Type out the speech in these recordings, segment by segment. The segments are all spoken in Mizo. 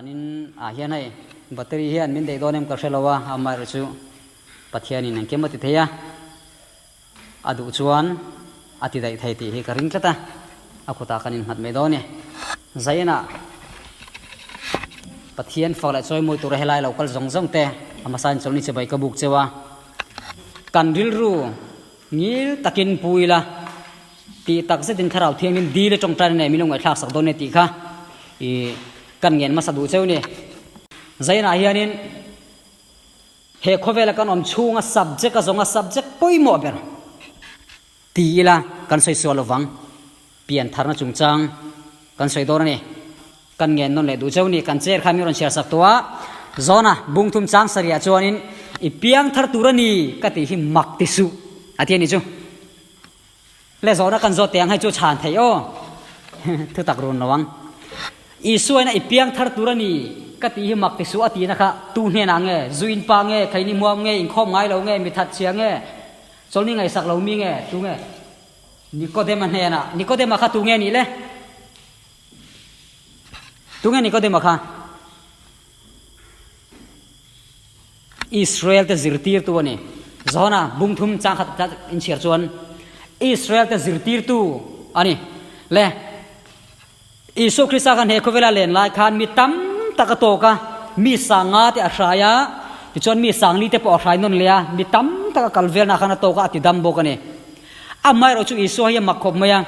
Zanin ah hian hei battery hian min daih dawn em ka hre lo a, amaherawh chu Pathianin engkim a ti thei a, a duh chuan a ti daih thei tih hi ka ring tlat a, a kutah kan innghat mai dawn e. Zainah Pathian fak leh chawimawi tura helai lo kal zawng zawng te a hmasain chawlhni chibai ka buk cheu a, kan rilru ngil takin pu ila tih tak zetin Thlarau Thiangin dil a tawngtai nei min lo ngaihthlak sak dawn e tih kha ih kan ngen hmasa duh cheu ni. Zainah hianin he khawvela kan awm chhunga subject a zawnga subject pawimawh ber ti ila kan sawi sual lovang pian tharna chungchang kan sawi dawn a ni. Kan ngen nawn leh duh cheu ni, kan chair kha mi rawn chhiar sak tawh a, Zawna bungthum chang sarih ah chuanin i piang thar tur a ni ka tih hi mak ti suh a ti a ni chu. Le zawhna kan zawt teh ang hei chu chhan theih aw thu tak run lo ang. Isua ina i piang thar tur a ni ka tih hi mak ti suh a tihna kha tu hnenah nge, zu in pa nge, kheini muam nge, inkhawm ngai lo nge, mi that chhia nge, chawlhni ngaihsak lo mi nge, tu nge? Nikodema hnenah, Nikodema kha tu nge nih le? Tunge Nikodema kha? Israel te zirtirtu a ni. Johana bung thum chang khat inchhiar chuan Israel te zirtirtu a ni. Le Isua Krista khan he khawvela len lai khan mi tam tak a tawk a, mi sanga te a hrai a, tichuan mi sangli te pawh a hrai nawn leh a, mi tam tak a kal velna khan a tawk a, a ti dam bawk a ni. Amaherawhchu chu Isua hi a mak khawp mai a.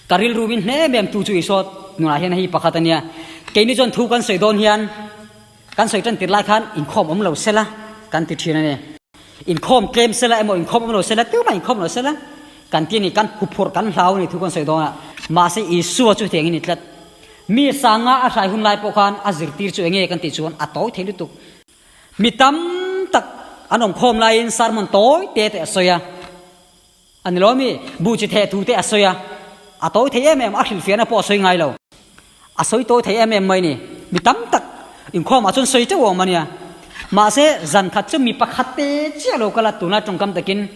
Ka rilru min hnem em tu chu Isua nunah hian hei pakhat a nia. Keini chuan thu kan sawi dawn hian kan sawi tan tir lai khan inkhawm awm lo sela kan ti thin a ni. Inkhawm tlem sela emaw inkhawm awm lo sela tumah inkhawm lo sela kan ti a ni. Kan huphurh kan hlau a ni thu kan sawi dawn a. Mahse Isua chu hetiang in ni tlat. Mi sanga a hrai hun lai pawh khan a zirtir chu enge kan tih chuan a tawi thei lutuk. Mi tam tak an awm khawm laiin sermon tawi te te a sawi a. A ni lo mi, bu chi theh thu te a sawi a, a tawi thei em em, a hrilhfiahna pawh a sawi ngai lo. A sawi tawi thei em em mai ni, mi tam tak inkhawmah chuan sawi teuh awm a nia. Mahse, zan khat chu mi pakhat te chiah lo kal a, tunlai tawngkam takin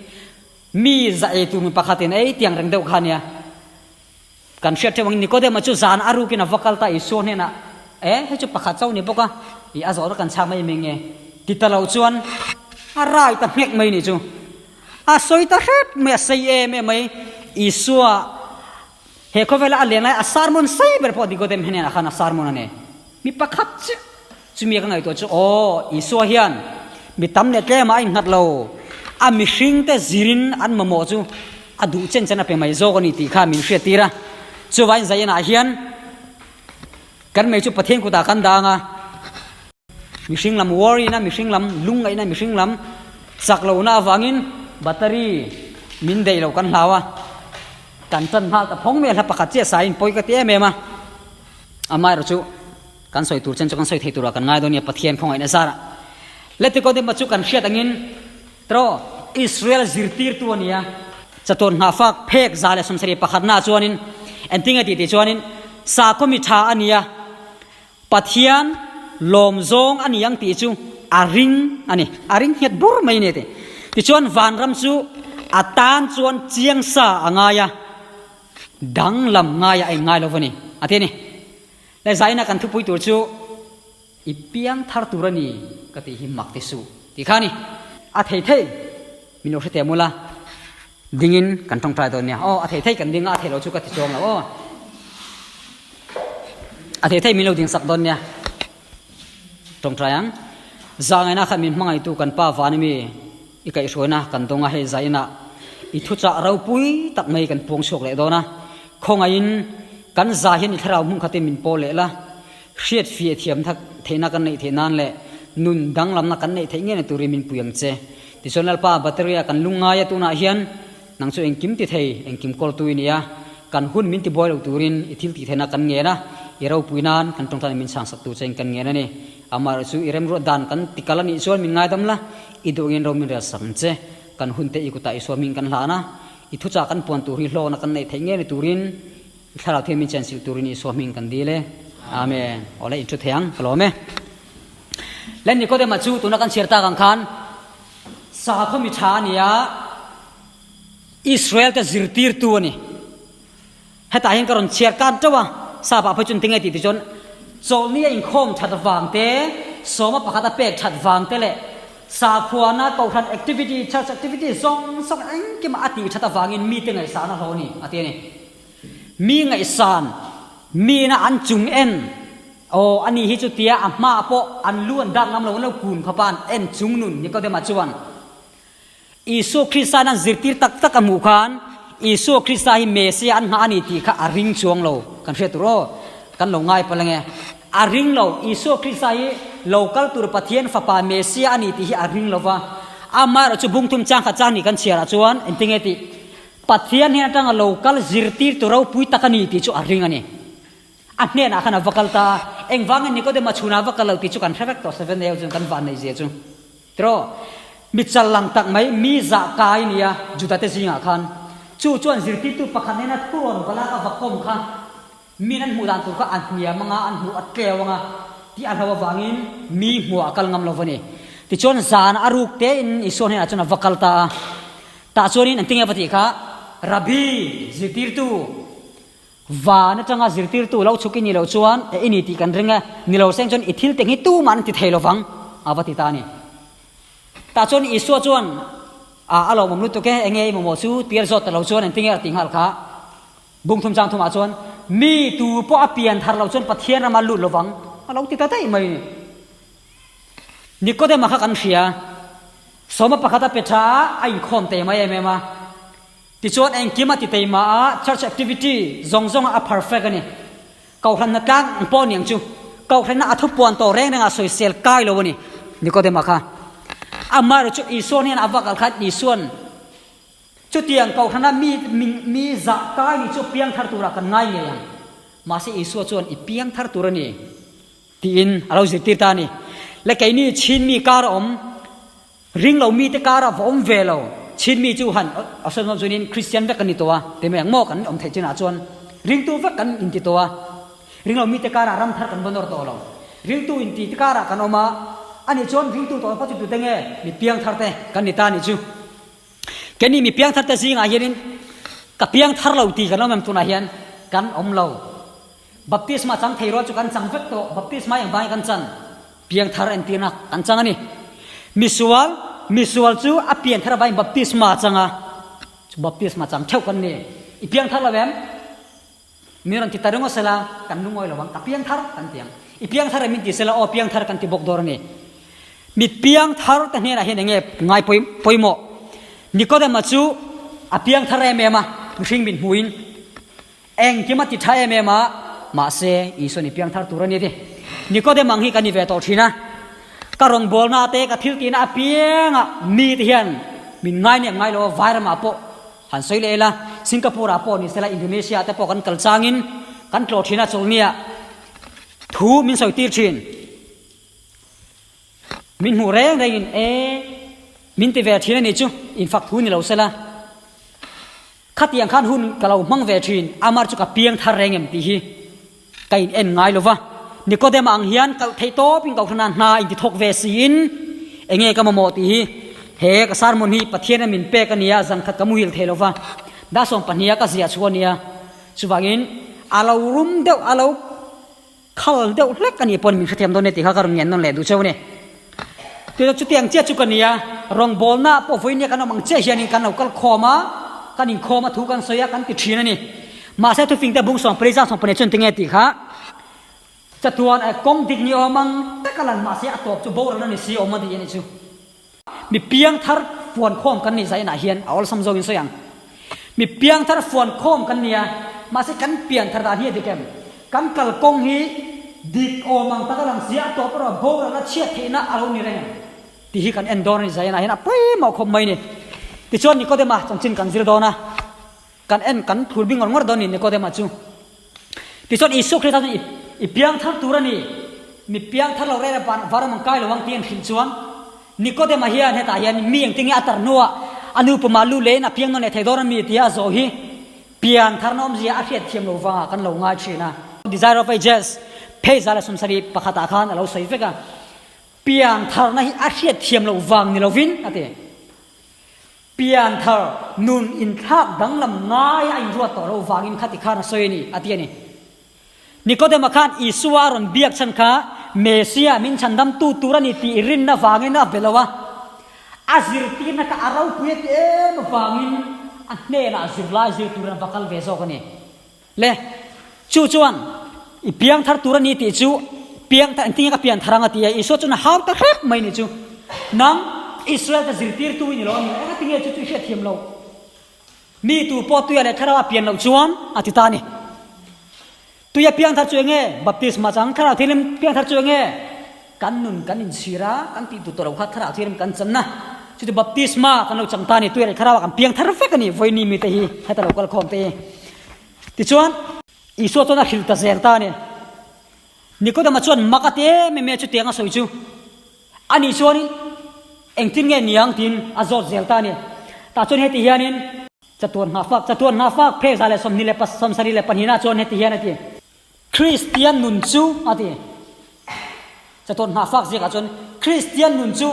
mi za ei tur mi pakhatin ei tiang reng deuh kha a nia. Kan hriat theuh angin Nikodema chu zan a rukin a va kal ta Isua hnenah, E, hei chu pakhat chauh ni bawk a, i a zawhna kan chhak mai mai nge? Ti ta lo chuan a rai ta nghek mai nih chu. A sawi ta hrep mai, a sei em em mai. Isua he khawvela a len lai a sermon sei ber pawh Nikodem hnenah khan a sermon a nei. Mi pakhat chiah chumi a ka ngaihtuah chu, aw, Isua hian mi tam leh tlemah a innghat lo, a mihringte zirin an mamawh chu a duh chen chen a pe mai zawk a ni tih kha min hriattir a. Chuvain Zaienah hian kan mei chu Pathian kutah kan dang a, mihring lam worry-na, mihring lam lungngaihna, mihring lam chak lohna avangin battery min daih loh kan hlau a, kan tan nghal ta phawng mai a, hla pakhat chiah sain pawi ka ti em em a. Amaherawh chu kan sawi tur chen chu kan sawi thei turah kan ngai dawn nia Pathian khawngaihna zarah. Le Nikodema chu kan hriat angin tawh Israel zirtirtu a ni a, chatuan nghahfak phek za leh sawmsarih pakhatnaah chuanin engtin nge tih tih chuanin sakhaw mi tha a ni a, Pathian lawm zawng a ni ang tih chu a ring a ni, a ring nghet bur mai a ni a ti. Tichuan vanram chu a tan chuan chiang sa a ngai a. Danglam ngaiah a inngai lo va ni, a ti a ni. Le zaina kan thupui tur chu i piang thar tur a ni ka tih hi mak ti suh tih kha a ni. A thei thei min lo hre teh mul a, dingin kan tawngtai dawn nia. Aw, a thei thei kan ding a, a thei lo chu ka ti chuang lo aw. A thei thei min lo ding sak dawn nia. Tawngtai ang. Zahngaihna kha min hmangaihtu kan pa van ami i kaihhruaina kan dawng a, hei zainah i thuchah ropui tak mai kan puang chhuak leh dawn a. Khawngaihin kan za hian i thlarau hmun khatin min pawl leh la, hriat fiah thiam theihna kan neih theih nan leh nun danglamna kan neih theih ngei na turin min pui ang che. Tichuan Lalpa battery-a kan lungngai a tunah hian nang chu engkim ti thei, engkim kawltu i ni a, kan hun min tibuai lo turin i thil tih theihna kan ngen a, i ropui nan kan tawngtaina min chhangsak tur chein kan ngen a ni. Amaherawh chu i remruat dan kan tikal a nih chuan min ngaidam la, i duhngin ro min rel sak ang che. Kan hun te i kutah i suaming kan hlan a, i thuchah kan puan tur hi hlawkna kan neih theih ngei ni turin i thlarau thiam min chensilh turin i suaming kan dil e. Amen. Awle in thu thei ang, ka lawm e. Le Nikodema chu tuna kan chhiar tak ang khan sakhaw mi tha a ni a, Israel te zirtirtu a ni. Hetah hian ka rawn chhiar kar teuh a, sap ah phei chuan tinge tih te chuan. Chawlhni a inkhawm that vang te, sawma pakhat a pek that vang te leh sakhuana kohhran activity, church activity zawng zawng engkima a tih that avangin mite ngaihsan a hlawh a ni, a ti a ni. Mi ngaihsan, miina an chung en, aw a ni hi chutia a hmaah pawh an lu an dak ngam lo, an lo kun khawp a, an en chung nun Nikodema chuan Isua Krista'n an zirtir tak tak a hmuh khan Isua Krista hi Messiah an nghah a ni tih kha a ring chuang lo. Kan hriat tur aw, kan lo ngai palh ange. A ring lo, Isua Krista hi lo kal tur Pathian Fapa Messiah a ni tih hi a ring lo va. Amaherawh chu bungthum chang khat chang nih kan chhiarah chuan engtinge tih? Pathian hnen atanga lo kal zirtir tu ropui tak a ni tih chu a ring a ni. A hnenah khan a va kal ta a, engvangin Nikodema chhunah a va kal lo tih chu kan hre vek tawh Seven-A chuan kan vanneih zia chu. Tiraw, mi chal lang tak mai, mi zah kai nia Juda-te zingah khan. Chu chuan zirtirtu pakhat nena thu rawn va lak a va kawm kha min an hmuh dan tur kha a hniam anga, an hmuh a tleu anga tih a hlo avangin mi hmuh a kal ngam lo va ni. Tichuan zan a ruk tein Isua hnenah chuan a va kal ta a. Tah chuanin engtin nge va tih kha, Rabbi, zirtirtu, Van atanga zirtirtu lo chhuk i nih loh chuan e i ni tih kan ring e, ni lo seng chuan i thil teng hi tumah an ti thei lo vang, a va ti ta a ni. Tah chuan Isua chuan, A, a lawmawm lutuk e, enge i mamawh chu tir zawt ta lo chuan engtin nge a ti nghal kha? Bung thum chang thumah chuan, Mi tu pawh a pian thar lo chuan Pathian rama lut lo vang, a lo ti ta daih mai ni. Nikodema kha kan hria, sawma pakhat a pe tha a, a inkhawm tei mai em em a. Tichuan engkim a ti tei mah a, church activity zawng zawng ah a perfect a ni. Kohhranna tlang ang pawh niang chu kohhranna a thupuan tawh reng reng ah sawisel kai lo a ni, Nikodema kha. Amaherawh chu Isuan hian a va kal khan Isuan chutiang kohhrana mi mi zah kai ni chu piangthar turah kan ngai ngei ang. Mahse Isua chuan i piangthar tur a ni tiin a lo zirtir ta a ni. Le keini Chinmi kar a awm. Ring lo mite kara va awm ve lo Chinmi chu han a sawi zawng chuanin Kristian vek kan ni tawh a, ti mai ang maw kan awm theih chinah chuan ringtu vek kan inti tawh a, ring lo mite karah ram thar kan va nawr tawh lo. Ringtu inti te karah kan awm a, ani chuan ringtu tawh phawt chu tute nge mi piang thar te kan ni ta a nih chu. Keini mi piang thar te zingah hianin ka piang thar lo ti kan awm em tunah hian kan awm lo. Baptisma chang thei rual chu kan chang vek tawh, baptisma eng vangin kan chan? Piangthar entirna kan chang a ni. Misual, misual chu a pianthar avangin baptisma a chang a, chu baptisma chang theuh kan ni. I piangthar lo em? Mi rawn ti ta ringawt sela, kan lungawi lo ang, ka piangthar kan ti ang. I piangthar em min ti sela, aw piangthar kan ti bawk dawr a ni. Mi piangthar te hnenah hian enge ngai pawimawh? Nikodema chu a piangthar em em a, mihring min hmuhin. Engkim a ti tha em em a, mahse Isua ni piangthar tur a ni ti. Nikodem ang hi ka ni ve tawh thin a, ka rawngbawlna te ka thil tihna apiangah mi te hian min ngai nek ngai lo a, Vairamah pawh han sawi leh ila, Singapore ah pawh ni sela, Indonesia ah te pawh kan kal changin kan tlawh thin a, chawlhniah thu min sawi tir thin. Min hmuh reng rengin e min ti ve thin a nih chu, infak thu ni lo sela. Khatiang khan hun ka lo hmang ve thin, Amar chu ka piang thar reng em tih hi ka in en ngai lo va. Nikodema ang hian kalh theih tawpin Kohhrana hna in ti thawk ve siin enge ka mamawh tih hi he ka sermon hi Pathian a min pek a nia, zan khat ka muhil thei lo va, Dasawm pahniha ka ziah chhuah a nia, chuvangin a lo rum deuh a lo. Khal deuh hlek a nih pawn min hrethiam dawn e tih kha ka rawn ngen nawn leh duh cheu a ni. Tuna chutiang chiah chu ka ni a, rawngbawlna pawh vawinia kan awm ang chiah hianin kan lo kal khawm a, kan inkhawm a, thu kan sawi a, kan ti thin a ni. Mahse thufingte bung sawmpali zang sawmpali chuan tinge tih kha chatuan kawng dik ni awm ang tak a lan mahse a tawp chu boral a ni si awm a tih a nih chu. Mi piangthar fuankhawm kan nih zainah hian a awlsam zawngin sawi ang. Mi piangthar fuankhawm kan ni a, mahse kan pianthar dan hi a dik em? Kan kalkawng hi dik awm ang tak a lang si a, a tawp erawh boral a chhiat theihna a lo ni reng em? Tih hi kan en dawn a ni zainah hian a pawimawh khawp mai ni. Tichuan Nikodema chanchin kan zir dawn a, kan en kan thur bing ngawr ngawr dawn a ni Nikodema chu. Tichuan Isua Krista chuan i piangthar tur a ni, mi piangthar lo reng reng var ang kai lo ang tih an hrilh chuan Nikodema hian hetah hian mi engtin nge a tar hnuah a nu pumah lu leiin a piang nawn leh thei dawn a mi tia a zawh hi piantharna awmzia a hriatthiam lo vangah kan lo ngai thin a. Desire of Ages phei za leh sawmsarih pakhatah khan a lo sawi vek a, piantharna hi a hriatthiam loh vang ni lovin a ti. Pianthar nun inthlak danglam ngai a inruat tawh loh vangin khati khan a sawi a ni, a ti a ni. Nikodema khan Isua a rawn biak chhan kha Messiah min chhandamtu tur a ni tih rinna vangin a be lo a. A zirtirna kha a ropui a ti em avangin a hnenah zirlai zir turin a va kal ve zawk a ni. Le, chu chuan i piang thar tur a ni tih chu piang thar, engtin nge ka pian thar ang a ti a, Isua chuan a hau ta hrep mai ni chu. Nang Israel te zirtirtu i ni lo a ni, engati nge chu chu i hriatthiam loh? Mi tu pawh tuia leh thlarau a pian loh chuan a ti ta a ni. Tuia piang thar chu enge? Baptisma chang thlarau thianghlim piang thar chu enge? Kan nun kan inchhir a, kan tih tut tawh loh kha thlarau thianghlim kan chan a. Chuti baptisma kan lo chang ta a ni, tuia leh thlarau ah kan piang thar vek a ni, vawiini mite hi heta lo kal khawm te hi. Tichuan, Isua chuan a hrilh ta zel ta a ni. Nikodema chuan mak a ti em em e chutiang a sawi chu. Ani chuanin engtin nge niang tiin a zawt zel ta a ni. Tah chuan heti hianin chatuan nghahfak, chatuan nghahfak phek 172 chuan heti hian a ti, Kristian nun chu a ti. Chatuan nghahfak ziakah chuan Kristian nun chu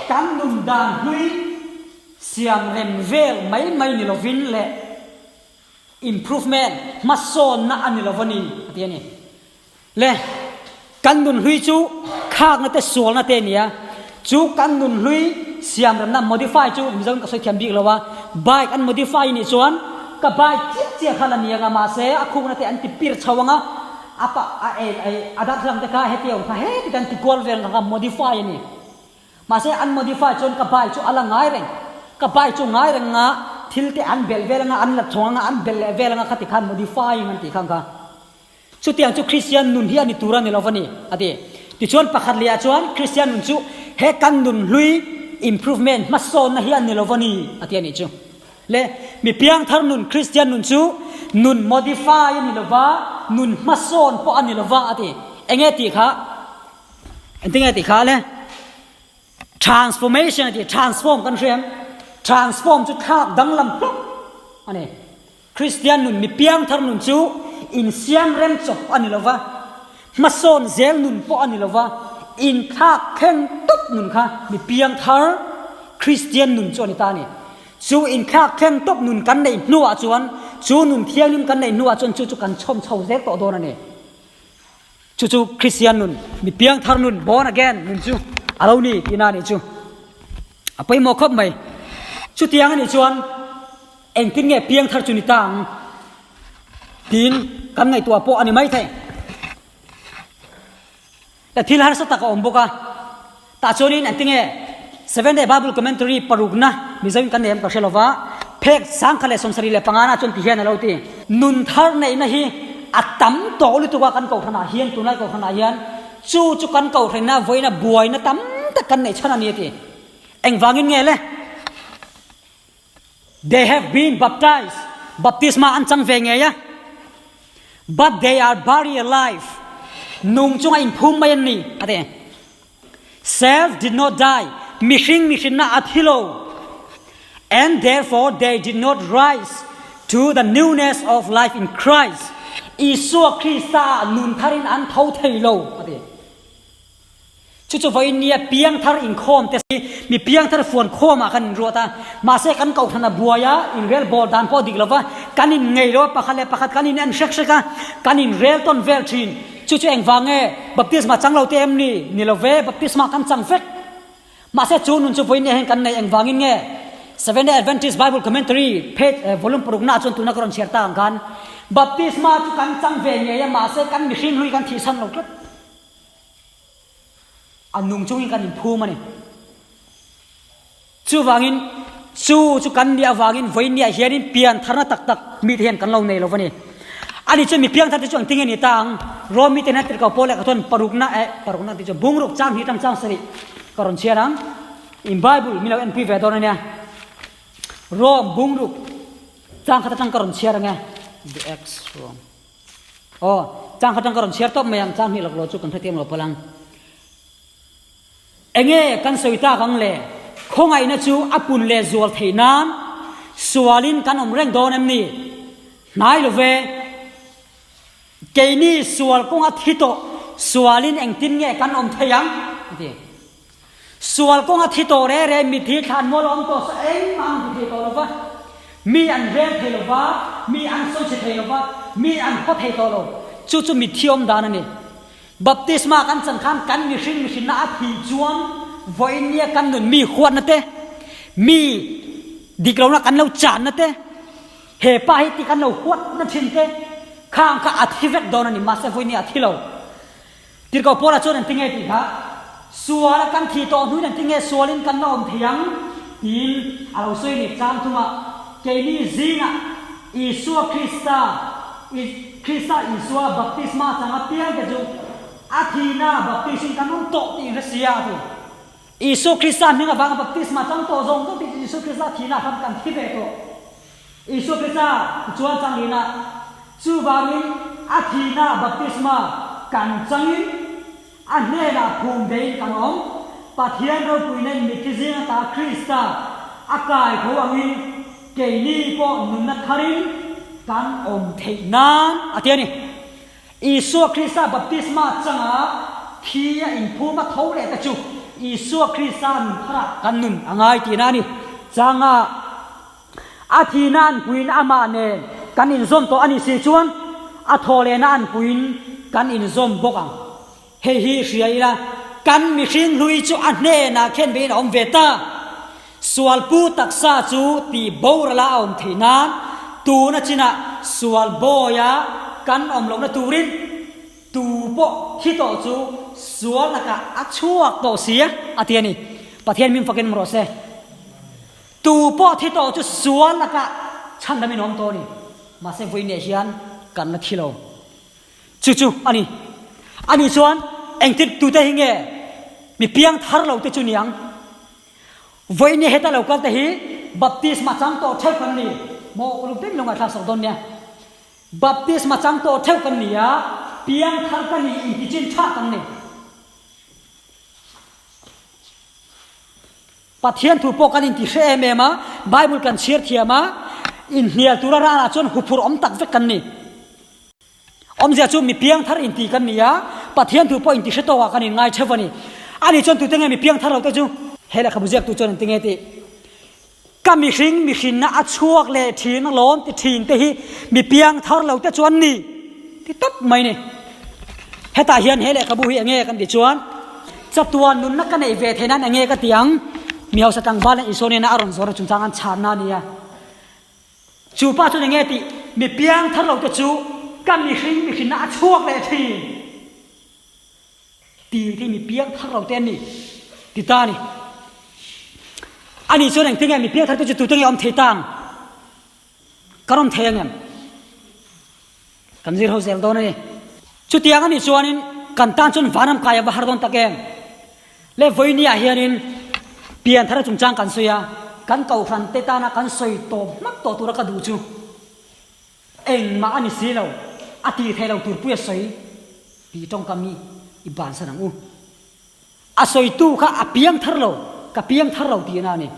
kan nun dan hlui siam rem vel mai mai ni lovin leh improvement, hmasawnna a ni lo a ni a ti a ni. Le, kan nun hlui chu khakna te sualna te a ni a, chu kan nun hlui siamremna modify chu Mizoin ka sawi thiam bik lo a, bike an modify nih chuan ka bike chiah chiah kha la ni ang a, mahse a khukna te an ti pir chho ang a, a pa a ei a darthlalang te kha heti a awm kha heti te an ti kual vel ang kha modify a ni. Mahse an modify chuan ka bike chu a la ngai reng, ka bike chu ngai reng anga thil te an belh vel anga an la chhawng anga an belh leh vel anga khati khan modifying an tih kha ang kha. Chutiang chu Kristian nun hi a ni tur a ni lo va ni, a ti. Tichuan pakhat lehah chuan Kristian nun chu he kan nun hlui improvement hmasawnna hi a ni lo va ni, a ti a nih chu. Le mi piangthar nun Kristian nun chu nun modify a ni lo va, nun hmasawn pawh a ni lo va, a ti. Enge tih kha? Engtinge tih kha le? Transformation a ti, transform kan hria em? Transform chu thlak danglam hlawk a ni. Kristian nun, mi piangthar nun chu insiam rem chawp a ni lo va, hmasawn zel nun pawh a ni lo va, inthlak thleng tawp nun kha mi piangthar Kristian nun chu a ni ta a ni. Chu inthlak thleng tawp nun kan neih hnuah chuan, chu nun thianghlim kan neih hnuah chuan chu chu kan chhawm chho zel tawh dawn a ni. Chu chu Kristian nun, mi piangthar nun, born again nun chu a lo ni tihna a nih chu. A pawimawh khawp mai. Chutiang a nih chuan engtin nge piangthar chu ni ta ang tiin kan ngaihtuah pawh a ni mai thei. La thil harsa tak a awm bawk a. Tah chuanin engtin nge Seventh Day Bible Commentary parukna Mizoin kan nei em ka hre lova, phek 1075 na chuan ti hian a lo ti. Nun thar neihna hi a tam tawh lutuk a kan kohhranah hian, tunlai kohhranah hian chu chu kan kohhranna vawiina buaina tam tak kan neih chhan a ni a ti. Engvangin nge le? They have been baptized, baptisma an chang ve ngei a, but they are buried alive, nung chunga inphum mai an ni, a ti. Self did not die, mihring mihrinna a thi lo, and therefore they did not rise to the newness of life in Christ, Isua Krista ah nun tharin an tho thei lo, a ti. Chu chu vawiin nia piangthar inkhawm te hi mi piangthar fuan khawmah kan inruat a, mahse kan kohhran a buai a, inrel bawr dan pawh dik lova, kan inngei lo a, pakhat leh pakhat kan in en hrek hrek a, kan inrel tawn vel thin. Chu chu engvang nge? Baptisma chang lo te em ni? Ni lo ve, baptisma kan chang vek. Mahse chu nun chu vawiin nia hian kan nei engvangin nge? Seventh-day Adventist Bible Commentary page volume parukna ah chuan tuna ka rawn chhiar ta ang khan baptisma chu kan chang ve ngei a, mahse kan mihring hlui kan thihsan lo tlat. A nung chungin kan inphum a ni. Chuvangin, chu chu kan nih avangin vawinia hianin pian tharna tak tak mite hian kan lo nei lo va ni. Ani chuan mi piang tharte chu engtin nge ni ta ang? Rom mite hian tirhkoh pawl leh ka chuan parukna eh parukna tih chu bungruk chang hnih tang chang sarih ka rawn chhiar ang. In Bible min lo enpui ve dawn a nia. Rom bungruk chang khat atang ka rawn chhiar ang e. The Acts Rom. Aw, chang kha tang ka rawn chhiar tawp mai ang, chang hnih lawk lo chu kan hrethiam lo palh ang. Enge kan sawi tak ang le? Khawngaihna chu a pun leh zual theih nan sualin kan awm reng dawn em ni? Hnai lo ve. Keini sual kawnga thi tawh sualin engtin nge kan awm thei ang? A ti. Sual kawnga thi tawh reh reh mithi thlan mual awm tawh sa engmah an hmu thei tawh lo va, mi an rel thei lo va, mi an sawichhe thei lo va, mi an haw thei tawh lo. Chu chu mitthi awm dan a ni. Baptisma kan chan khan kan mihring mihrinna a thih chuan vawiin nia kan nun mi huatna te, mi dik lohna kan lo channa te, he pa hi ti kan lo huatna thin te khang kha a thi vek dawn a ni. Mahse vawiin nia a thi lo. Tirhkoh Paula chuan engti nge tih kha, Sual a kan thih tawh hnuin engti nge sualin kan la awm thei ang? tiin a lo sawi a ni. Chang thumah, Keini zingah Isua Krista, Krista Isua baptisma chang apiangte chu a thihna baptisin kan awm tawh tih inhre sia a ti. Isua Krista hming avanga baptisma chang tawh zawng zawng tih chu Isua Krista thihna khan kan thi ve tawh. Isua Krista chuan chang lehna, Chuvangin a thihna baptisma kan changin a hnenah phum vein kan awm. Pathian ropuina in mitthi zing ata Krista a kai tho angin keini pawh nunna tharin kan awm theih nan a ti a ni. Isua Krista baptisma changa thi a inphum a tho leh te chu Isua Krista nun tharah kan nun a ngai tihna a ni. Changa A thihna an puiin amah nen kan inzawm tawh a nih si chuan a thawhlehna an puiin kan inzawm bawk ang. Hei hi hria ila, kan mihring hlui chu a hnenah khen beiin a awm ve ta. Sualpu taksa chu tih borala a awm theih nan tuna chinah sual bawia kan awm lohna turin tu pawh thi tawh chu sual lakah a chhuak tawh si a, a ti a ni. Pathian min fakin awm rawh se. Tu pawh thi tawh chu sual lakah chhandam in awm tawh a ni. Mahse vawiinah hian kan la thi lo. Chu chu a ni. Ani chuan engtin tute hi nge mi piang thar lo te chu ni ang? Vawiinah heta lo kal te hi baptisma chang tawh theuh kan ni. Maw uluk deuhin lo ngaihthlak sak dawn nia. Baptisma chang tawh theuh kan ni a, piang thar ka ni intichin tha kan ni. Pathian thu pawh kan inti hre em em a, Bible kan chhiar thiam a, inhnial tura ralah chuan huphurh awm tak vek kan ni. Awmzia chu mi piangthar inti kan ni a, Pathian thu pawh inti hre tawkah kan inngai theuh a ni. Ani chuan tute nge mi piangthar lo te chu? He lehkhabu ziaktu chuan engti nge tih? Ka mihring mihrinna a chhuak leh thin alawm ti thin te hi mi piangthar lo te chu an ni ti tawp mai ni. Hetah hian he lehkhabu hi enge kan tih chuan chatuan nunna ka neih ve theih nan enge ka ti ang? Mi hausa tlangval in Isua nena a rawn zawrna chungchang an chhanna a ni a. Chu pa chuan enge tih? Mi piangthar lo te chu ka mihring mihrinna a chhuak leh thin. Ti hi mi piang thar lo te an ni ti ta a ni. Ani chuan engtin nge mi piang thar te chu tute nge awm thei ta ang? Kan awm thei ang em? Kan zir ho zel dawn a ni. Chutiang a nih chuanin kan tan chuan vanram kai a va har dawn tak em? Le vawinia hianin pian thar chungchang kan sawi a, kan kohhran te tana kan sawi tawp hmak tawh tura ka duh chu. Engmah a ni si lo, a tih theih lo tur pui a sawi tih tawngkam hi i bansan ang u. A sawitu kha a piang thar lo, ka piang thar lo tihna a ni.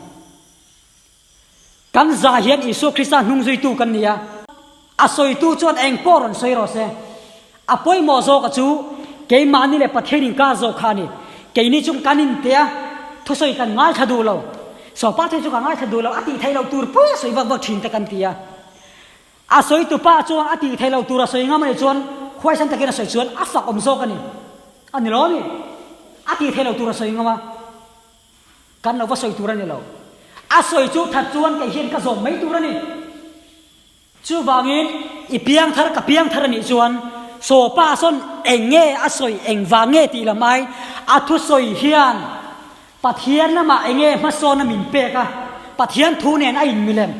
Kan za hian Isua Krista hnungzuitu kan ni a, a sawitu chuan eng pawh rawn sawi rawh se. A pawimawh zawka chu keimahni leh Pathian inkar zawk kha a ni. Keini chu kan inte a, thusawi kan ngaithla duh lo. Sawpa thei chu ka ngaithla duh lo, a tih theih loh tur pui a sawi vak vak thin te kan ti a. A sawi tu pa chuan a tih theih loh tur a sawi ngam a nih chuan huaisan takin a sawi chuan a fak awm zawk a ni. A ni lo a ni. A tih theih loh tur a sawi ngam a, kan lo va sawi tur a ni lo. A sawi chu that chuan kei hian ka zawm mai tur a ni. Chuvangin i piang thar ka piang thar a nih chuan saw pa sawn eng nge a sawi eng vang nge tih lam ai a thusawi hian Pathian lamah eng nge hmasawn a min pek a, Pathian thu nen a inmilem.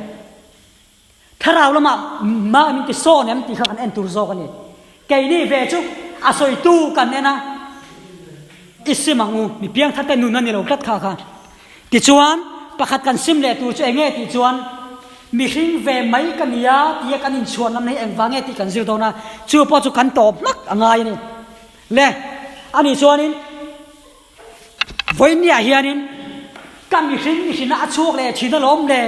Thlarau lamah mah min ti sawn em tih kha kan en tur zawk a ni. Keini ve chu a sawitu kan en a, i sim ang u, mi piangthar te nun a ni lo tlat kha kha. Tichuan, pakhat kan sim leh tur chu eng nge tih chuan, mihring ve mai ka nia tia kan inchhuan lam hi engvang nge tih kan zir dawn a, chu pawh chu kan tawp hmak a ngai a ni. Le, ani chuanin, Vawiinniah hianin ka mihring mihrinna a chhuak leh thin alawm le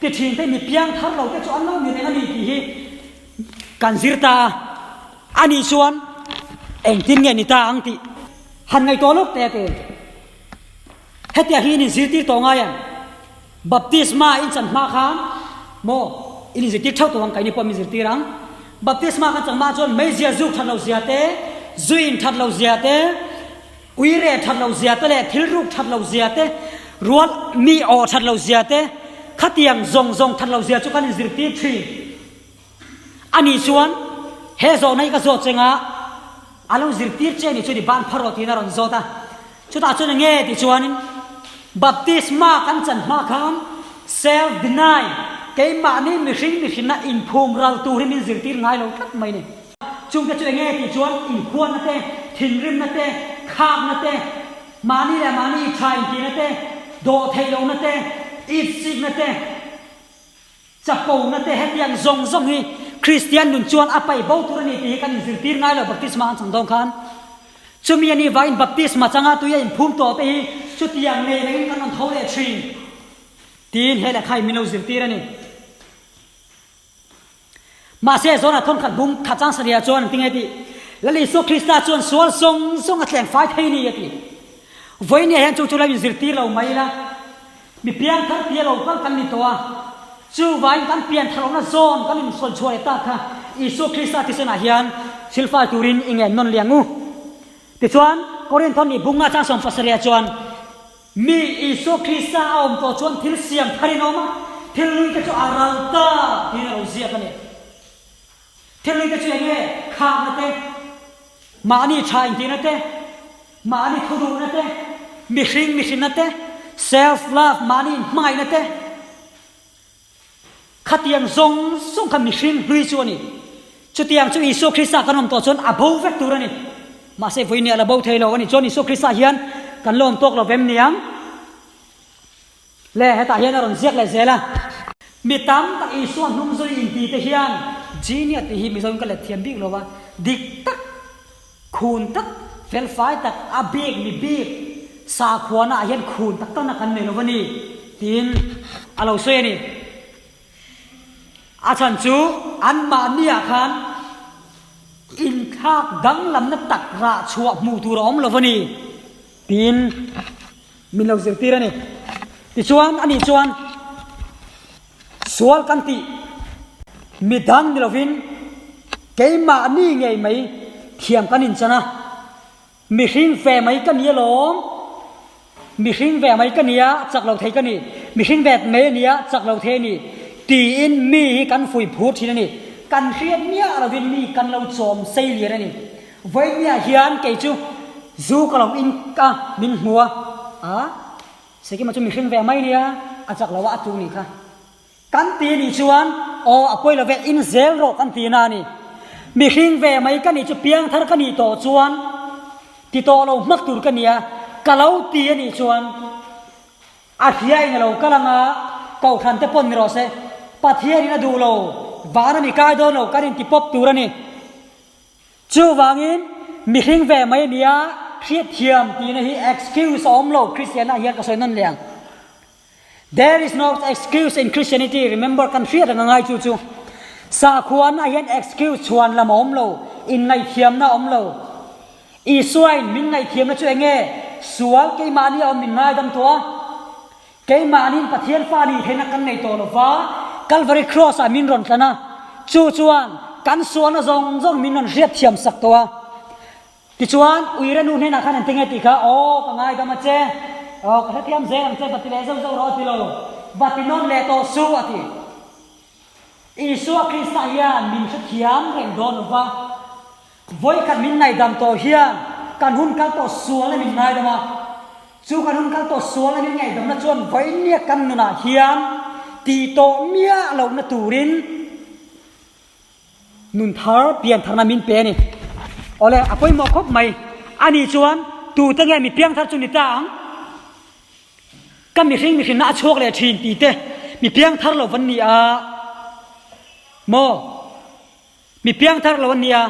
ti thin te mi piang thar lo te chu an lo ni reng a ni tih hi kan zir ta a, ani chuan engtin nge ni ta ang tih han ngaihtuah lawk teh a ti. Hetiang hi in inzirtir tawh ngai em? Baptisma in chan hma khan maw in inzirtir theuh tawh ang, keini pawh min zirtir ang. Baptisma kan chang mah chuan meizia zuk that lo zia te, zu in that lo zia te, uire that lo zia te leh thil ruk that lo zia te, rual mi aw that lo zia te, khatiang zawng zawng that lo zia chu kan inzirtir thin. Ani chuan, He zawhna hi ka zawt cheng a, a lo zirtir che ni chu ni ban phar rawh tiin a rawn zawt a. Chutah chuan enge tih chuanin, Baptisma kan chan hma khan self deny, keimahni mihring mihrinna inphum ral tur hi min zirtir ngai lo tlat mai ni. Chungte chu enge tih chuan inhuatna te, thinrimna te, khakna te, mahni leh mahni i tha intihna te, dawhtheih lohna te, itsikna te, Chapona te hetiang zawng zawng hi Kristian nun chuan a paih bo tur a ni tih hi kan inzirtir ngai lo baptisma an chang dawn khan. Chumi a nih vangin baptisma changa tui a inphum tawh te hi chutiang nei rengin kan rawn tho leh thin tiin he lehkha in min lo zirtir a ni. Mahse Zona thawnkhat bung khat chang sarih ah chuan an ti nge tih Lal Isua Krista chuan sual zawng zawng a tleng fai thei ni a ti. Vawinia hian chu chu lo inzirtir lo mai ila. Mi pian thar tia lo kal kan ni tawh a, chuvangin kan pian thar awmna zawn kan insawi chhuah leh tak kha Isua Krista thisenah hian silfai turin i ngen nawn liang u. Tichuan, Korinth nih bunga chang 70 ah chuan, Mi Isua Krista a awm tawh chuan thil siam tharin a awm a, thil nui te chu a ral ta tiin a lo ziak a ni. Thil nui te chu eng nge? Khakna te, mahni tha intihna te, mahni thuduhna te, mihring mihrinna te, self love, mahni inhmangaihna te, khatiang zawng zawng kha mihring hlui chu a ni. Chutiang chu Isua Krista kan awm tawh chuan a bo vek tur a ni. Mahse vawiin a la bo thei lo a ni. Chuan Isua Krista hian kan la awm tawk lo vem niang. Le, hetah hian a rawn ziak leh zel a. Mi tam tak Isua hnung zui inti te hian Genia tih hi Mizoin ka let thiam bik lo va, dik tak, khun tak, felfai tak, a bik mi bik sakhuana ah hian khun tak takna kan nei lo va ni tiin a lo sawi a ni. A chhan chu anmahni ah khan inthlak danglamna tak rah chhuah hmuh tur a awm lo va ni tiin Min lo zirtir a ni. Tichuan, ani chuan sual kan tih mi dang ni lovin keimahni ngei mai thiam kan inchan a, mihring ve mai ka ni alawm, mihring ve mai ka nia chak lo thei ka ni, mihring ve mai a nia chak lo thei a ni tiin mi hi kan fui phur thin a ni. Kan hriat miah lovin mi kan lo chawm sei lian a ni. Vawinia hian kei chu zu ka lo in a, min hmu a, a Sikima chu mihring ve mai nia, a chak lo a, a tu nih kha. Kan ti nih chuan aw a pawi lo ve, in zel rawh kan ti na a ni. Mihring ve mai ka nih chu piangthar ka nih tawh chuan ti tawh lo hmak tur ka nia, ka lo ti a nih chuan a hria in a lo kal ang a, kohhran te pawn ni rawh se, Pathianin a duh lo, van a mi kai dawn lo kan inti pawp tur a ni. Chuvangin, mihring ve mai nia hriatthiam tihna hi excuse a awm lo, Kristianah hian ka sawi nawn leh ang. There is no excuse in Christianity, remember kan hriat reng a ngai chu chu. Sakhuana hian excuse chhuan lam a awm lo, inngaihthiamna a awm lo. Isuain min ngaihthiamna chu enge? Sual keimahni a awm min ngaidam tawh a. Keimahniin Pathian fa nih theihna kan nei tawh lo va, Kalvari Kraws-ah min rawn tlan a, chu chuan kan sualna zawng zawng min rawn hriat thiam sak tawh a. Tichuan, Uire nu hnenah khan an ti nge tih kha, Aw, ka ngaidam a che, aw, ka hrethiam zel ang che, va ti leh zauh zauh rawh a ti lo, va ti nawn leh tawh suh a ti. Isua Krista hian min hrethiam reng dawn lo va, Vawikhat min ngaihdam tawh hian kan hun kal tawh sual a min ngaidam a, chu kan hun kal tawh sual a min ngaihdamna chuan vawinia kan nunah hian tih tawh miah lohna turin nun thar pian tharna min pe a ni. Awle, a pawimawh khawp mai. Ani chuan tute nge mi piangthar chu ni ta ang? Ka mihring mihrinna a chhuak leh thin tih te mi piangthar lo van ni a maw? Mi piangthar lo an nia,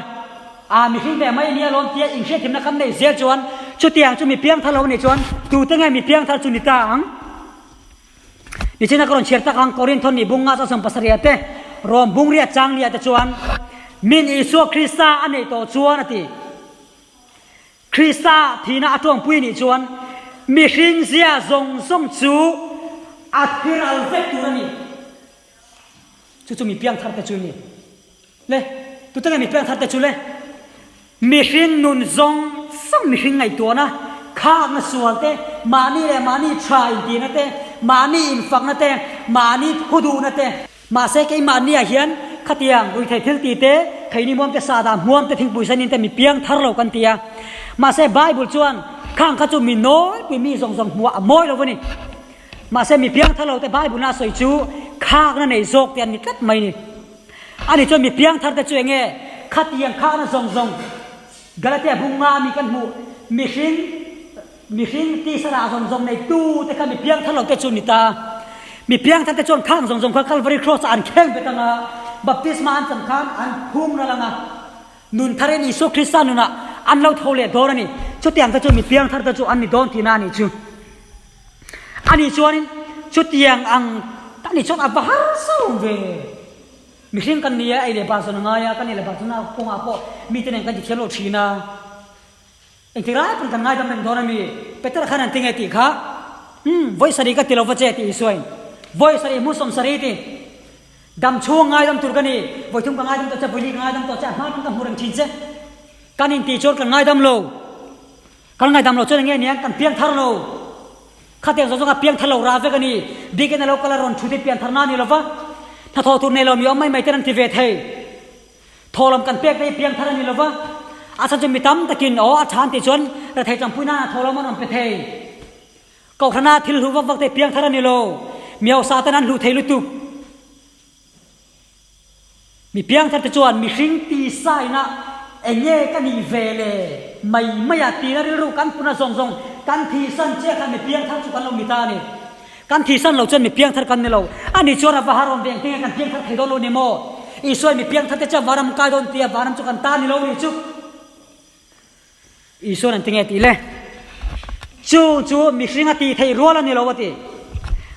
aa mihring ve mai ania lawm tia inhriathimna kan neih zel chuan chutiang chu mi piangthar lo anih chuan tute nge mi piangthar chu ni ta ang? Nichina ka rawn chhiar tak ang Korinth ni bunga chawsawm pasarih te Rom bungriat changlia te chuan min Isua Krista a neih tawh chuan a ti. Krista thihna a tawngpui nih chuan mihring zia zawng zawng chu a thiral vek tur a ni. Chu chu mi piangthar te chu ni. Le. Tute nge mi piangthar te chu le? Mihring nun zawng zawng mihring ngaihtuahna, khakna sual te, mahni leh mahni tha intihna te, mahni infakna te, mahni thu duhna te. Mahse keimahniah hian khatiang ruithei thil ti te, kheini muam te, sahdah hmuam te, thingpui sen in te mi piangthar lo kan ti a. Mahse Bible chuan khang kha chu mi nawlpui mi zawng zawng hmuah a mawi lo a ni. Mahse mi piangthar lo te Bible na sawi chu khakna nei zawk te an ni tlat mai ni. Ani chuan mi piangthar te chu enge khatiang khakna zawng zawng Galatia bung nga mi kan hmuh mihring mihring tisa rah zawng zawng nei tu te kha mi piangthar lo te chu ni ta. Mi piangthar te chuan khang zawng zawng kha Calvary Cross ah an kheng bet anga baptisma an chan khan an phum ral anga nun tharin Isua Krista nunah an lo tho leh dawn a ni. Chutiang te chu mi piangthar te chu an ni dawn tihna a nih chu. Ani chuanin chutiang ang ka ni chuan a va harsa awm ve. Mihring kan ni a, ei leh bar zawn a ngai a, kan ei leh bar zawn a kawngah pawh mite nen kan ti thiam lo thin a. Engtik lai pawn kan ngaidam reng dawn a mi? Petera khan an ti nge tih kha, Umm, vawi sarih ka ti lo va che tih Isuain, Vawi sarih hmun 70 ti. Dam chhung ngaidam tur ka ni, vawi thum ka ngaidam tawh che, vawi li ka ngaidam tawh che, a hma pawn ka hmu reng thin che. Kan intih chuan kan ngaidam lo. Kan ngaidam lo chuan enge aniang kan piang thar lo. Khatiang zawng zawng a piang thar lo rah vek a ni. Bikin a lo kal a rawn thu te pian thar na a ni lo va. Hnathawh tur nei lo mi awm mai mai ten an ti ve thei. Thaw lam kan pek te hi piang thar a ni lo va. A chhan chu mi tam takin aw a tha an tih chuan rethei tlangpui nan a thaw lam an rawn pe thei. Kohhrana thil hlu vak vak te piang thar a ni lo. Mi hausa ten an hlu thei lutuk. Mi piangthar te chuan mihring tisa ina enge ka nih ve le mai mai a tina rilru kan puna zawng zawng kan thihsan chiah khan mi piangthar chu kan lo ni ta a ni. Kan thihsan lo chuan mi piangthar kan ni lo. Ani chuan a va har awm ve engtin nge kan piangthar thei dawn lo ni maw? Isuain mi piangthar te chuan vanram kai dawn tia vanram chu kan ta ni lo ni chu. Isuan an ti nge tih le? Chu chu mihring a tih theih rual a ni lo a ti.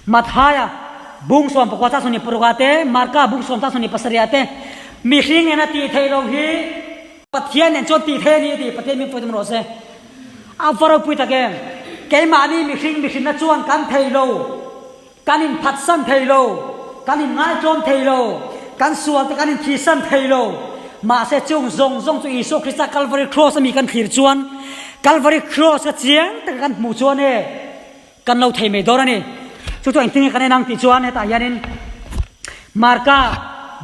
Mathaia bung 19 chang 26 te, Marka bung sawm chang 27 te, mihring nen a tih theih lo hi Pathian nen chuan tih theih a ni a ti. Pathian min pawih rawh se. A va ropui tak em? Keimahni mihring mihrinna chuan kan thei lo. Kan inphatsan thei lo, kan inngaitlawm thei lo, kan sual te kan inthisan thei lo. Mahse chung zawng zawng chu Isua Krista Kalvari Cross a mi kan thlir chuan, Kalvari Cross kha chiang taka kan hmuh chuan e, kan lo thei mai dawn a ni. Chu chu engtin nge kan en ang tih chuan hetah hianin Marka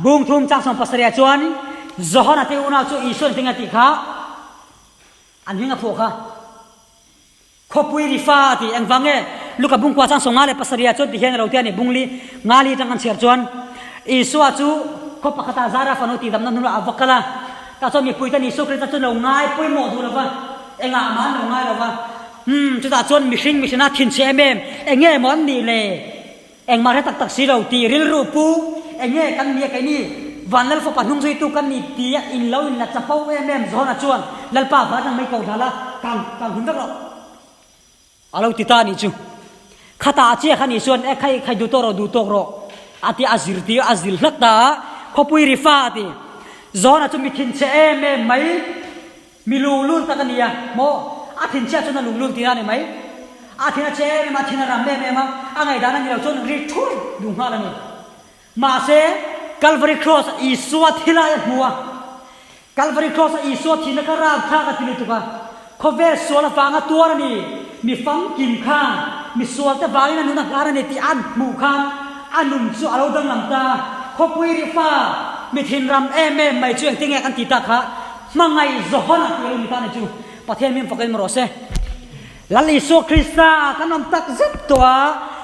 bung thum chang 17 ah chuan Johana te unau chu Isua engtin nge a tih kha an hming a phuah kha. Khawpui ri fa a ti. Engvang nge? Luka bungkua chang 57 ah chuan ti hian a lo ti a ni. Bungli ngali atang kan chhiar chuan Isua chu khaw pakhatah Zara fanu tihdamna hnunah a va kal a. Tah chuan mipui ten Isua Krista chu lo ngai pawimawh duh lo va, engah mah an lo ngai lo va. Umm, chutah chuan mihring mihrinah thinchhe em em, eng nge maw an nih le? Engmah hre tak tak si lo tih rilru pu, eng nge kan nia keini Van Lal fapa hnung zuitu kan ni tia in lo in la chapo em em Johana chuan Lalpa van ang mai ko hla la, kang kang hun vek rawh a lo ti ta a nih chu. Khatah a chiah kha nih chuan e khai khai duh tawk rawh duh tawk rawh a ti a zir tir a zil hlak ta a, khawpui ri fa a ti. Johana chu mi thinchhe em em mai. Mi luhlul tak a ni a, maw? A thinchhiat chuan a luhlul tih a ni mai. A thin a che em em a, a thin a ram em em a, a ngaihdan a ni lo chuan ri thui duh nghal a ni. Mahse, Calvary Cross a Isua thi lai a hmu a. Calvary Cross a Isua thihna kha rapthlak a ti lutuk a. Khawvel sual avanga tuar a ni, mi famkim khan, mi sualte vangin a nun a hlan a ni tih an hmuh khan a nun chu a lo danglam ta a. Khawpui rifa, mi thinram em em mai chu engtin nge kan ti tak kha? Hmangaih Johana tih a lo ni ta ni chu Pathian min fak in rawh se. Lal Isua Krista kan awm tak zet tawh a,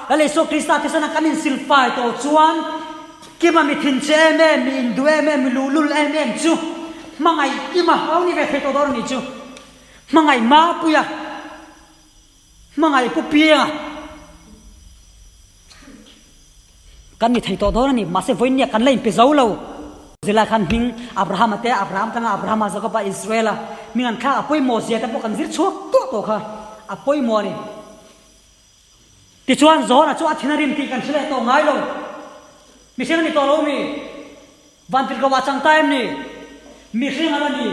Lal Isua Krista thisana kan insilfai tawh chuan Kima mi thinchhe em em, mi induh em em, mi luhlul em em chu hmangaih Kima a lo ni ve thei tawh dawn a ni chu. Hmangaih Mapuia. Hmangaih pu pianga kan ni thei tawh dawn a ni. Mahse vawiin nia kan la inpe zo lo. Zilai khan hming Abrahama te, Abraham tanga Abrahama, Jakoba, Israela hming an thlak a pawimawh zia te pawh kan zir chhuak tuah tawh kha a pawimawh a ni. Tichuan Johana chu a thin a rim tih kan hre leh tawh ngai lo. Mihring a ni tawh lo mi? Vantirhkoh ah chang ta em ni? Mihring a la ni.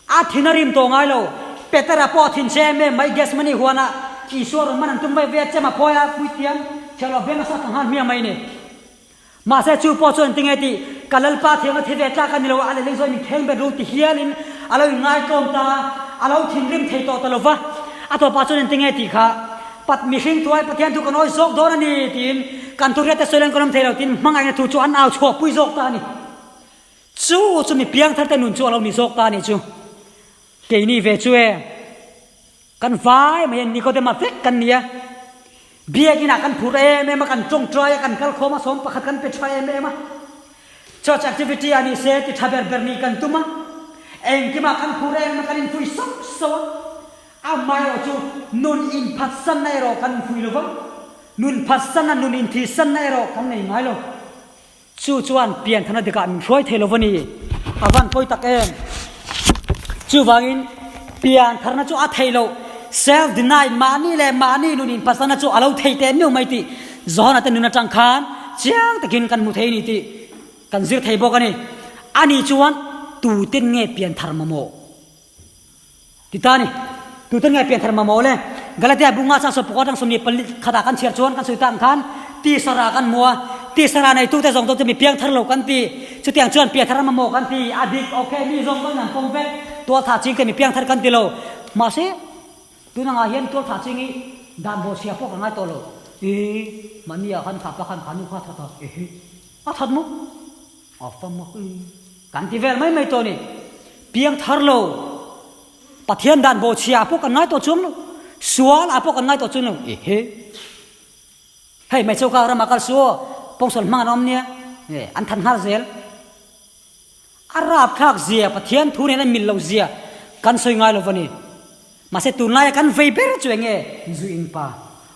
A thin a rim tawh ngai lo. Petera pawh a thin che em em mai Gethsemane huanah Isua rawn man an tum vei vei a, chem a phawi a, puithiam thiahloh veng a sat ta nghal hmiang mai ni. Mahse chu pawh chuan tinge tih? Ka Lalpa thiam a thi ve tlak a ni lo a, a lehling zawi min kheng ber ru ti hialin a lo inngaitlawm ta a, a lo thinrim thei tawh ta lo va. A tawpah chuan engtinge tih kha, Pat mihring tuai Pathian thu kan awi zawk dawn a ni tiin kan thuriate sawi lan kan awm thei lo tiin hmangaihna thu chu an au chhuahpui zawk ta a ni. Chu chu mi piangtharte nun chu a lo ni zawk ta a nih chu. Keini ve chu e. Kan vai mai a, Nikodema vek kan ni a. Biakinah kan phur em em a, kan tawngtai a, kan kalkhawm a, sawm pakhat kan pe tha em em a. Church activity ah ni se ti tha ber ber nih kan tum a. Engkimah kan phur em em a, kan inpui sauh sauh a. Amaherawh chu nun inphatsanna erawh kan inpui lo va, nun phatsanna, nun inthihsanna erawh kan nei ngai lo. Chu chuan pianthana dikah min hruai thei lo va ni. A van pawi tak em! Chuvangin piantharna chu a thei loh, self deny, mahni leh mahni nun inphatsanna chu a lo thei teh miau mai tih Johana te nun atang khan chiang takin kan hmu thei a ni tih kan zir thei bawk a ni. Ani chuan tuten nge pianthar mamawh? Ti ta ni. Tute nge pianthar mamawh le? Galatia bunga chang sawm pakua atang 24 khatah kan chhiar chuan kan sawi tak ang khan tisara kan hmu a, tisara neitute zawng zawng chu mi piangthar lo kan ti. Chutiang chuan pianthar a mamawh kan ti. A dik, ok, mi zawng zawngin an pawm vek. Tualthah ching te mi piangthar kan ti lo. Mahse, tun angah hian tualthah ching hi dan bawhchhia pawh kan ngai tawh lo. Ih, mahni ah khan kha pa khan kha nu kha a that a, ehe, a that maw? A fa mak i. Kan ti vel mai mai tawh ni. Piang thar lo. Pathian dan bawhchhia ah pawh kan ngai tawh chuang lo. Sual ah pawh kan ngai tawh chuang lo. Ehe. Hei mai choka ramah kal su aw. Pawngsual hmang an awm nia. E, an than nghal zel. A rapthlak zia, Pathian thu nen a mil lo zia kan sawi ngai lo va ni. Mahse tunlaia kan vei ber chu eng nge? Zu in pa.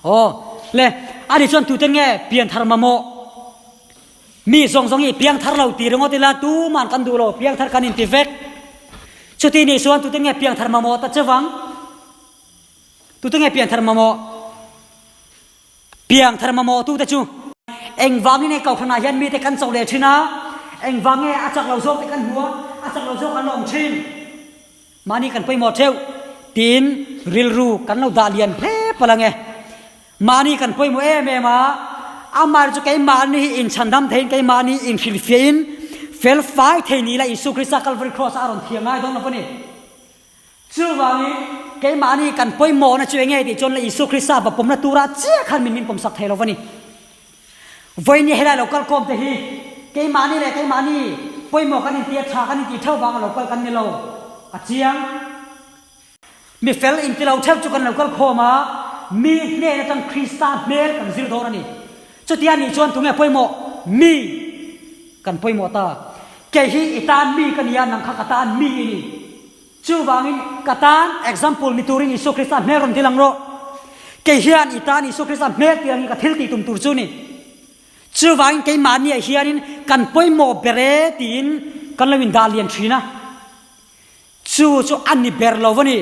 Aw, le, ani chuan tute nge pianthar mamawh? Mi zawng zawng hi piangthar lo ti ringawt ila tuman kan duh lo, piangthar kan inti vek. Chuti nih chuan tute nge piangthar mamawh ta chevang? Tute nge piangthar mamawh? Piangthar mamawh tute chu engvangin nge kohhranah hian mite kan chauh leh thin a, engvang nge a chak lo zawk te kan hmu a, a chak lo zawk an la awm thin? Mahni kan pawimawh theuh tiin rilru kan lo dah lian hle palh ang e. Mahni kan pawimawh em em a, amaherawhchu chu keimahni hi inchhandam theiin keimahni inhrilhfiahin fel fai thei ni ila Isua Krista Kalvari Kraws ah a rawn thiam ngai dawn lo a ni. Chuvangin keimahni kan pawimawhna chu enge tih chuan la Isua Krista va pawmna turah chiah khan min min pawmsak thei lo a ni. Vawiin helai lo kal kawm te hi keimahni leh keimahni pawimawh kan inti a, tha kan inti theuh vanga lo kal kan ni lo a chiang. Mi fel inti lo theuh chu kan lo kal khawm a, mi hnen atang Krista hmel kan zir dawn a ni. Chutia nih chuan tunge pawimawh? Mi kan pawimawh ta. Kei hi i tan mi ka ni a, nang kha ka tan mi i ni. Chuvangin ka tan example ni turin Isua Krista hmel rawn ti lang rawh. Kei hian i tan Isua Krista hmel ti langin ka thil tih tum tur chu ni. Chuvangin keimahniah hianin kan pawimawh ber e tiin kan lo indah lian thin a. Chu chu a ni ber lo a ni.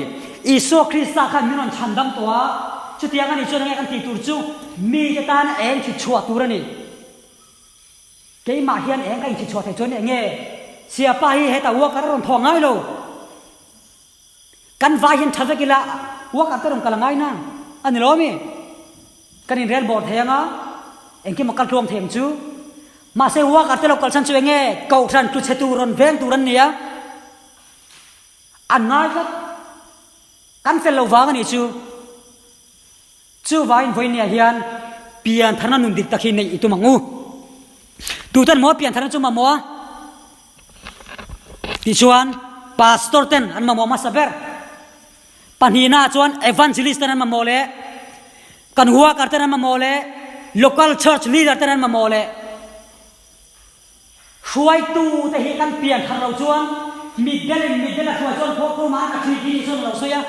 Isua Krista khan min rawn chhandam tawh a, chutiang a nih chuan enge kan tih tur chu mite tan eng thit chhuah tur a ni. Keimah hian eng ka inchhi chhuah theih chuan enge Siapa hi hetah worker a rawn thawh ngai lo. Kan vai hian tha vek ila worker te rawn kal a ngai na a ni lo ami? Kan inrel bawr thei anga engkim a kal tluang thei ang chu. Mahse worker te lo kal chhan chu enge kohhran tluchhe tur rawn veng tur an ni a, an ngai tlat. Kan fel lo vang a nih chu. Chuvangin vawinia hian piantharna nun dik tak hi neih i tum ang u. Tutan maw piantharna chu mamawh a? Tichuan pastor ten an mamawh hmasa ber. Pahnihna ah chuan evangelist ten an mamawh leh kan worker ten an mamawh leh local church leader ten an mamawh leh Hruaitu te hi kan pian thar lo chuan mitdel in mitdel a hruai chuan phawktu mah an a thi ti nih chuan a lo sawi a.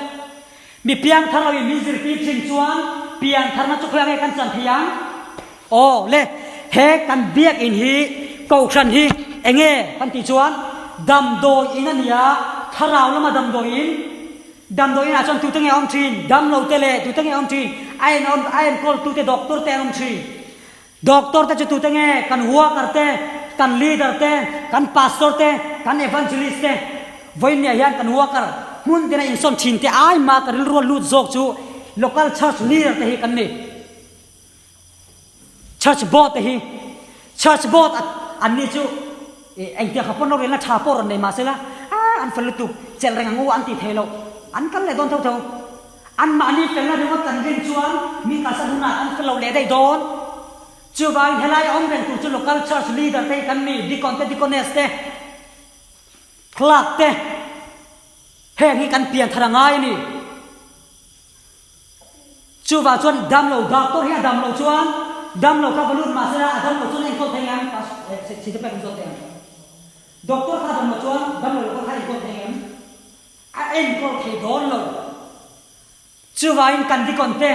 Mi piang thar lo in min zirtir thin chuan pian tharna chu khawiah nge kan chan thei ang? Aw le, he kan biakinn hi kohhran hi enge kan tih chuan damdawi in a ni a, thlarau lama damdawi in, damdawi inah chuan tute nge a awm thin? Damlo te leh tute nge a awm thin? A en a enkawl tute doctor te an awm thin. Doctor te chu tute nge? Kan worker te, kan leader te, kan pastor te, kan evangelist te. Vawiinniah hian kan worker hmun tina insawn thin te ai mah ka rilru a lut zawk chu local church leader te hi kan ni. Church board te hi. Church board an ni chu. Engtiang kha pawn rorelna tha pawh rawn nei mah sela, ah an fel lutuk, chelh reng ang u an tih theih loh. An kal leh dawn tho tho. Anmahni felna ringawt kan rin chuan mi kalsan hunah kan fel lo leh daih dawn. Chuvangin helai a awm reng tur chu local church leader te hi kan ni, deacon te, deaconess te, clerk te, heng hi kan pianthar a ngai a ni. Chuvang chuan damlo doctor hi a dam loh chuan damlo kha va lut mah sela a damlo chuan a enkawl thei em? Site pek an zawt thei ang. Doctor kha a dam loh chuan damlo loh kha a enkawl thei em? A enkawl thei dawn lo. Chuvangin kan deacon te,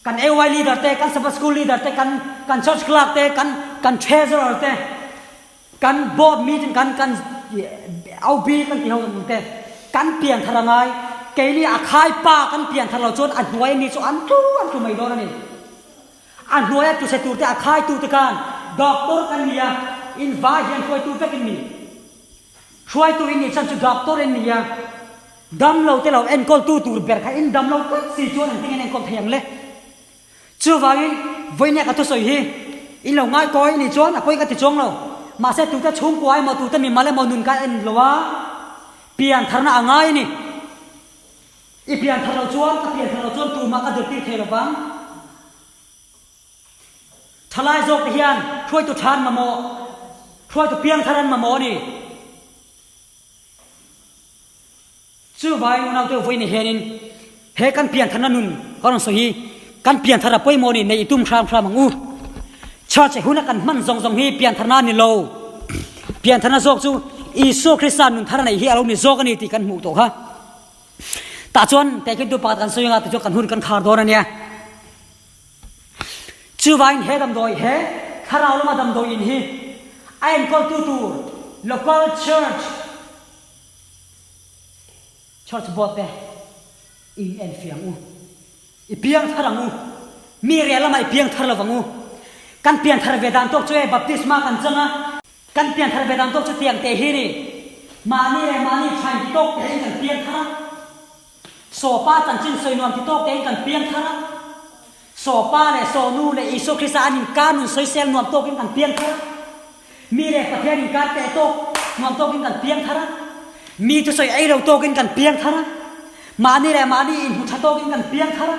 kan AY leader te, kan Sabbath school leader te, kan kan church clerk te, kan kan treasurer te, Kan board meeting kan kan OB kan ti ho ang te kan pian thar angai keini a khai pa kan pian thar lo chuan a hnuai ami chu an tlu an tlu mai dawn a ni. A hnuai a tuse tur te a khai tu te khan doctor kan ni a in vai hian hruaitu vek in ni. Hruaitu in nih chhan chu doctor in ni a damlo te lo enkawl tu tur ber kha in damlo tlat si chuan engtin nge an enkawl thei ang le. Chuvangin, vawinia ka thusawi hi in lo ngai kawi nih chuan a pawi ka ti chuang lo. Mahse, tute chhungkua emaw, tute mimal emaw nun ka en lo a, pian tharna a ngai a ni. I pian thar lo chuan, ka pian thar lo chuan tumah ka zirtir thei lo vang. Thalai zawk te hian hruaitu tha an mamawh, hruaitu piangthar an mamawh a ni. Chuvangin unaute vawiin ni hianin he kan piantharna nun ka rawn sawi hi kan pianthar a pawimawh ni neih i tum hram hram ang u. Church huna kan hman zawng zawng hi piantharna a ni lo. Piantharna zawk chu Isua Krista nun thar a neih hi a lo ni zawk a ni tih kan hmuh tawh kha. Tah chuan tehkhintu pakhat kan sawi anga tichuan kan hun kan khar dawn a nia. Chuvangin he damdawi he thlarau lama damdawi in hi a enkawltu tur local church Church board te in en fiang u. I piang thar ang u. Mi rel lamah i piang thar lo vang u. Kan pian thar ve dan tawk chu e baptisma kan chang a. Kan pian thar ve dan tawk chu tiang te hi ni. Mahni leh mahni thain ti tawk tein kan piang thar a. Sawpa chanchin sawi nuam ti tawk tein kan piang thar a. Sawpa leh Sawnu leh Isua Krista an inkar nun sawisel nuam tawkin kan piang thar a. Mi leh Pathian inkar teh tawk nuam tawkin kan piang thar a. Mi thusawi ei lo tawkin kan piang thar a. Mahni leh mahni inhmu tha tawkin kan piang thar a.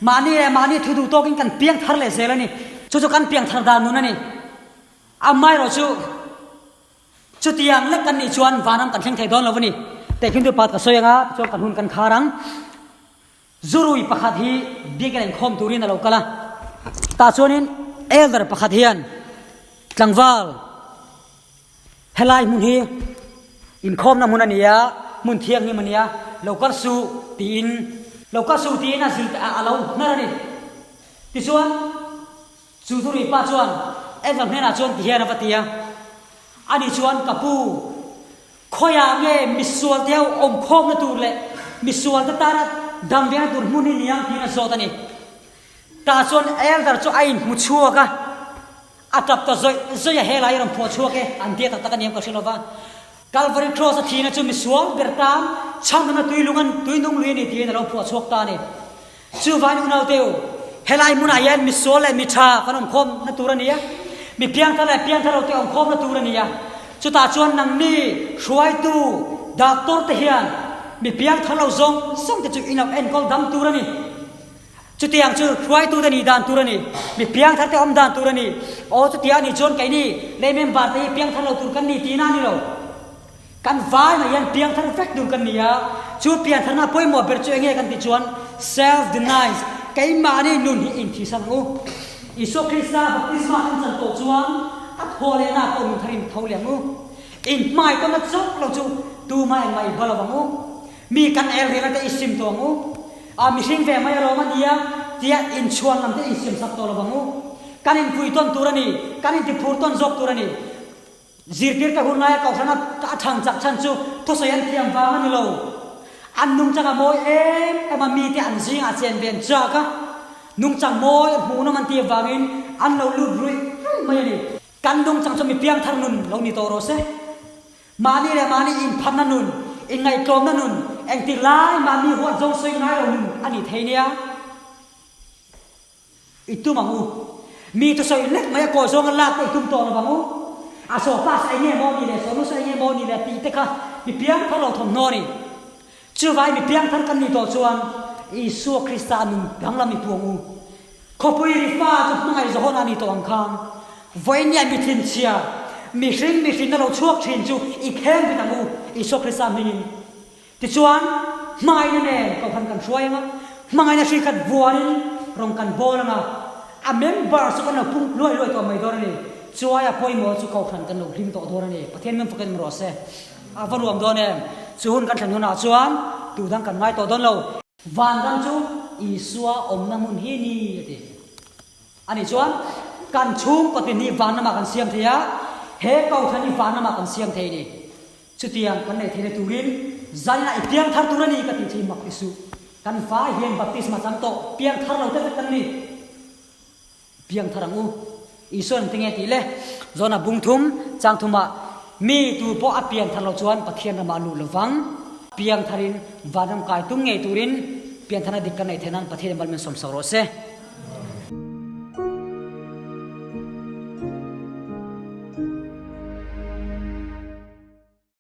Mahni leh mahni thu duh tawkin kan piang thar leh zel a ni. Chu chu kan piang thar dan nun a ni. Amaherawh chu chutiang lek kan nih chuan vanram kan thleng thei dawn lo a ni. Tehkhintu pakhat ka sawi anga tichuan kan hun kan khar ang. Zurui pakhat hi biakinn inkhawm turin a lo kal a, tah chuanin elder pakhat hian tlangval helai hmun hi inkhawmna hmun a ni a, hmun thianghlim a ni a, lo kal suh tiin lo kal suh tiin a zir a lo hnar a ni. Tichuan chu zurui pa chuan elder hnenah chuan tihian a va ti a, ani chuan ka pu Khawiah nge misual te ho awm khawmna tur leh misual te tana dam vengna tur hmun hi niang tiin a zawt a ni. Tah chuan Elder chu a inhmu chhuak a, a tap ta zawih zawih a, helai i rawn phuah chhuak e, an tia tak tak a niang ka hre lova. Calvary Cross a thihna chu misual ber tan chhandamna tuilung an tuinung lui a ni tiin a lo phuah chhuak ta a ni. Chuvangin unaute u, helai hmunah hian misual leh mi tha kan awmkhawmna tur a ni a, mi piangthar leh piangthar lote awmkhawmna tur a ni a. Chutah chuan nangni hruaitu doctor te hian mi piangthar lo zawng zawng te chu in lo enkawl dam tur a ni. Chutiang chu hruaitute nih dan tur a ni, mi piangthar te awm dan tur a ni. Aw chutia a nih chuan keini lei member te hi piangthar lo tur kan ni tihna a ni lo. Kan vai mai hian piangthar vek tur kan ni a, chu piangtharna pawimawh ber chu enge kan tih chuan self denies, keimahni nun hi inthisan ang u. Isua Krista baptisma kan chan tawh chuan a thaw lehna pawh nun thar in tho leh ang u. Inhmai tawna chauh lo chu tumah engmah i ba lo ang u. Mi kan el rel a te i sim tawh ang u. A mihring ve mai alawm a nia tia inchhuan lam te insiam sak tawh lo ang u. Kan inpui tawn tur a ni, kan intiphur tawn zawk tur a ni. Zirtirte hun laia kohhran a chhan chak chhan chu thusawi an thiam vang a ni lo. An nungchang a mawi em em a, mite an zingah chen ve an chak a, nungchang mawi hmuhnawm an tih avangin an lo lut ruih ruih mai a ni. Kan nungchang chu mi piangthar nun lo ni tawh rawh se. Mahni leh mahni inphatna nun, inngaihtlawmna nun, engtik lai mah mi huat zawng sawi ngai lo nun a ni thei nia. I tum ang u. Mi thusawi lek mai a kawi zawnga lak te i tum tawh lo vang u. A sawpa sa enge maw ni le, sawnu sa enge maw ni le tih te kha mi piangthar lo thawmhnaw a ni. Chuvai mi piangthar kan nih tawh chuan Isua Krista a nun danglam i puang u. Khawpui ri fa chu hmangaih zawn a ni tawh ang khan vawinia mi thinchhia, mihring mihrinna lo chhuak thin chu i kheng bit ang u Isua Krista hmingin. Tichuan, hmangaihna nen kohhran kan hruai ang a, hmangaihna hri khat vuanin rawn kan bawl ang a, a member chu kan lo pung luai luai tawh mai dawn a ni. Chuaia pawimawh chu kohhran kan lo hlim tawh dawn a ni. Pathian min fakin rawh se. A va nuam dawn em? Chu hun kan thlen hunah chuan tu dang kan ngai tawh dawn lo. Vanram chu Isua awmna hmun hi ni a ti. Ani chuan kan chhungkaw tin hi vanramah kan siam thei a, he kohhran hi vanramah kan siam thei a ni. Chutiang kan neih theihna turin zaninah i piang thar tur a ni ka tih chu i mak ti suh. Kan fa hian baptisma chang tawh piang thar lo te vek kan ni. Piang thar ang u. Isuan engtin nge tih le? Zawna bung thum, chang thumah, Mi tu pawh a piang thar lo chuan Pathian ramah a luh lo vang. Piang tharin vanram kai tum ngei turin pian tharna dik kan neih theih nan Pathian in mal min sawmsak rawh se.